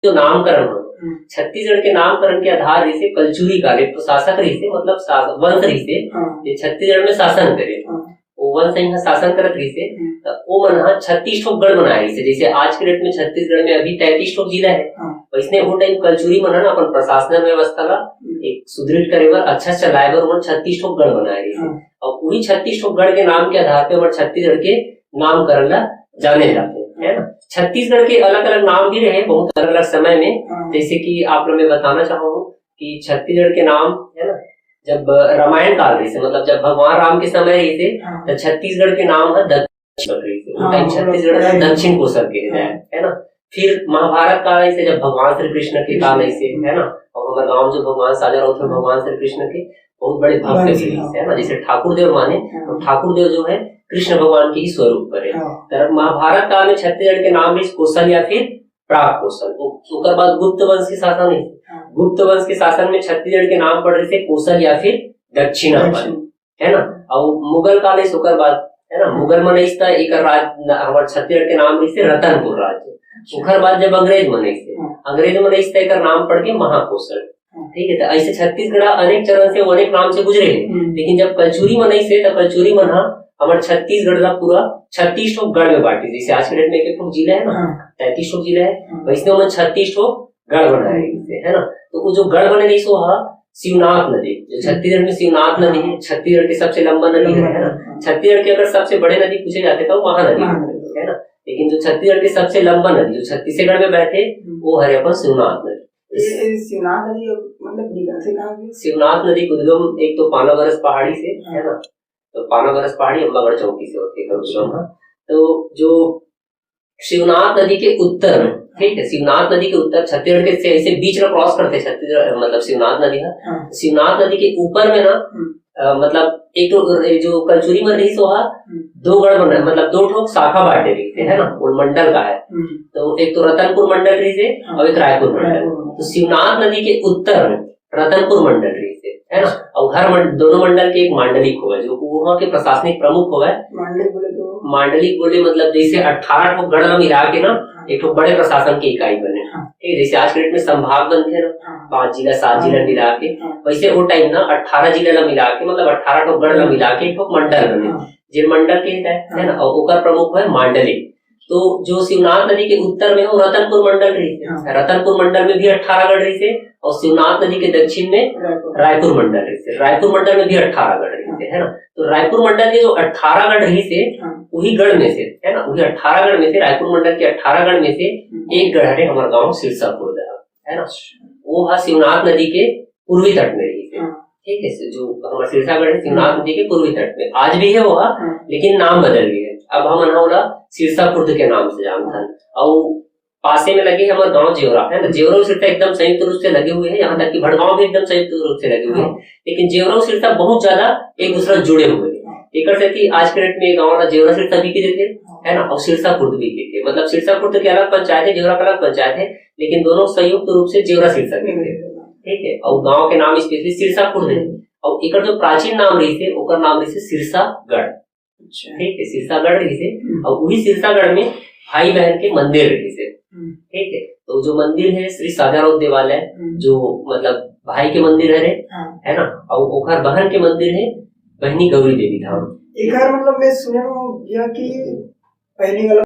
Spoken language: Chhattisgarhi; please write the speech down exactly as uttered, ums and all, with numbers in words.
जो नामकरण हो, हम्म। छत्तीसगढ़ के नामकरण के आधार रहिसे कलचुरी काल, एक ठो शासक रहिसे, मतलब शास-, वंश रहिसे, हाँ। जे छत्तीसगढ़ में शासन करे। हाँ। वो वंश यहाँ शासन करत रहिसे, हम्म। त वो मन ह छत्तीस ठो गढ़ बनाए रहिसे। जैसे आज के डेट में छत्तीसगढ़ में अभी तैंतीस ठो जिला है, हाँ। वैसने वो टाइम कलचुरी मन ह ना अपन प्रशासन व्यवस्था ला हम्म। एक सुदृढ़ करे बर, अच्छा से चलाए बर, वो छत्तीस ठो गढ़ बनाए रहिसे। हाँ। और वही छत्तीस ठो गढ़ के नाम के आधार पे हमर छत्तीसगढ़ के नामकरण ला जाने जाते हैं, है ना? छत्तीसगढ़ के अलग-अलग नाम भी रहे, बहुत अलग-अलग समय में। हाँ। जैसे कि आप लोग, मैं बताना चाहूँ कि छत्तीसगढ़ के नाम, है ना, जब रामायण काल रहिसे, मतलब जब भगवान राम के समय रहिसे, हाँ। तो छत्तीसगढ़ के नाम है दक्षिण रहिसे। वो हाँ, टाइम मतलब छत्तीसगढ़ का दक्षिण कोसल के, हाँ। है ना? फिर महाभारत काल रहिसे, जब भगवान श्री कृष्ण के काल रहिसे, है ना? और हमारे गांव जो भगवान साजा रहो थे, हाँ। भगवान श्री कृष्ण के बहुत बड़े भक्त भी रहिसे, है ना? जैसे ठाकुर देव माने, हाँ। तो ठाकुर देव जो है कृष्ण भगवान के ही स्वरूप पर है। हाँ। तर महाभारत काल में छत्तीसगढ़ के नाम रहिसे कोसल या फिर प्राग कोसल। ओ-, ओकर बाद गुप्त वंश के शासन है। हाँ। गुप्त वंश के शासन में छत्तीसगढ़ के नाम पड़ रहिसे कोसल या फिर दक्षिणापन, दक्षिण। है ना? और मुगल काल है ओकर बाद, है ना? हाँ। मुगल मन इस त एकर राज न-, हमर छत्तीसगढ़ के नाम रहिसे रतनपुर राज्य। अच्छा। ओकर बाद जब अंग्रेज मन आइसे, हाँ। अंग्रेज मन इस त एकर नाम पड़ के महाकोसल। हाँ। ठीक है, तो ऐसे छत्तीसगढ़ अनेक चरण से, अनेक नाम से गुजरे है। हम्म। लेकिन जब कलचुरी मन आइसे, तो कलचुरी मन हा हमर छत्तीसगढ़ ला पूरा छत्तीस ठो गढ़ में बांटे। जैसे आज के डेट में एक एक ठो जिला है ना, हाँ। तैंतीस ठो जिला है, हाँ। वैसने ओमन छत्तीस ठो गढ़ बनाए हम्म। रहिसे, है ना? तो वो जो गढ़ बने रहिसे, वो हा शिवनाथ नदी, जो हम्म। छत्तीसगढ़ में शिवनाथ नदी है, हाँ। छत्तीसगढ़ की सबसे लंबा नदी है, लंबा है ना? नदी, हाँ। छत्तीसगढ़ के अगर सबसे बड़े नदी पूछे जाते, तो महानदी, महानदी। है ना? लेकिन जो छत्तीसगढ़ की सबसे लंबा नदी, जो छत्तीसगढ़ में बहते, हम्म। वो हरे अपन शिवनाथ नदी। ये, ये शिवनाथ नदी, मतलब, निकलते कहाँ से? शिवनाथ नदी का उद्गम एक तो पानाबरस पहाड़ी से, हाँ। है ना? तो पानाबरस पहाड़ी अम्बागढ़ चौकी से होती है उद्गम, हाँ। तो जो शिवनाथ नदी के उत्तर में, ठीक है, शिवनाथ नदी के उत्तर, छत्तीसगढ़ के से ऐसे बीच में क्रॉस करते हैं छत्तीसगढ़, मतलब शिवनाथ नदी है। हाँ। शिवनाथ नदी के ऊपर में ना, हम्म। अ, मतलब एक तो ये जो कलचुरी मन रहिसे, वो हा हम्म। दो गढ़ बना, मतलब दो ठो शाखा बांटे रहिसे, है ना, वो मंडल का है। हम्म। तो एक तो रतनपुर मंडल रहिसे हाँ। और एक रायपुर मंडल। रायपुर मंडल। तो शिवनाथ नदी के उत्तर में रतनपुर मंडल रहिसे, है ना? अच्छा। और हर मंड-, दोनों मंडल के एक मांडलिक होवे, जो वहाँ के प्रशासनिक प्रमुख होवे। मांडलिक बोले तो? मांडलिक बोले मतलब जैसे अठारह ठो गढ़ ला मिला के ना, हाँ। एक ठो बड़े प्रशासन के इकाई बने। हाँ। ठीक है, जैसे आज के डेट में संभाग बनते हैं ना, हाँ। पांच जिला, सात हाँ। जिला मिला के, हाँ। वैसे वो टाइम ना अठारह जिला ला मिला के, मतलब अठारह ठो गढ़ ला हाँ। मिला के एक ठो मंडल बने। हाँ। जेल मंडल के है, है ना? हाँ। और ओकर प्रमुख है मांडलिक। तो जो शिवनाथ नदी के उत्तर में हो, रतनपुर मंडल रहिसे। हाँ। रतनपुर मंडल में भी अठारह गढ़ रहिसे और शिवनाथ नदी के दक्षिण में रायपुर। रायपुर मंडल रहिसे। रायपुर मंडल में भी अठारह गढ़ रहिसे, हाँ। है ना? तो रायपुर मंडल के जो अठारह गढ़ रहिसे, हाँ। वही गढ़ में से, है ना, वही अठारह गढ़ में से, रायपुर मंडल के अठारह गढ़ में से हम्म। एक गढ़ हरे हमर गांव सिरसा खुर्द है, है ना? अच्छा। वो हा शिवनाथ नदी के पूर्वी तट में रहिसे। हाँ। ठीक है, जो हमर सिरसागढ़ है, शिवनाथ हम्म। नदी के पूर्वी तट में आज भी है वो, हाँ। हाँ। लेकिन नाम बदल गए है। अब हमन हा ओला सिरसा खुर्द के नाम से जानथन। हाँ। अउ पासे में लगे हमर गांव जेवरा, है ना? जेवरा अउ सिरसा एकदम संयुक्त रूप से लगे हुए हैं, यहाँ तक कि भड़गांव भी एकदम संयुक्त रूप से लगे हुए हैं। हाँ। लेकिन जेवरा अउ सिरसा बहुत ज्यादा एक दूसरा जुड़े हुए हैं। हाँ। एकर सेती आज के डेट में ये गांव ला जेवरा सिरसा भी कहिथे, हाँ। है ना? और सिरसा खुर्द भी कहिथे। मतलब सिरसा खुर्द के अलग पंचायत है, जेवरा का अलग पंचायत है, लेकिन दोनों संयुक्त रूप से जेवरा सिरसा कहिथे। हम्म। ठीक है, और गांव के नाम स्पेशली सिरसा खुर्द है। हम्म। और एकर जो प्राचीन नाम रहिसे, ओकर नाम रहिसे सिरसागढ़। अच्छा। ठीक है, सिरसागढ़ रहिसे। हम्म। और वही सिरसागढ़ में भाई बहन के मंदिर रहिसे। हम्म। ठीक है, तो जो मंदिर है श्री साजाराव देवालय, हम्म। जो मतलब भाई के मंदिर है रे, हाँ। है ना, और ओकर बहन के मंदिर है बहनी गौरी देवी धाम। एकर मतलब मैं सुने हूँ यह कि पहली वाला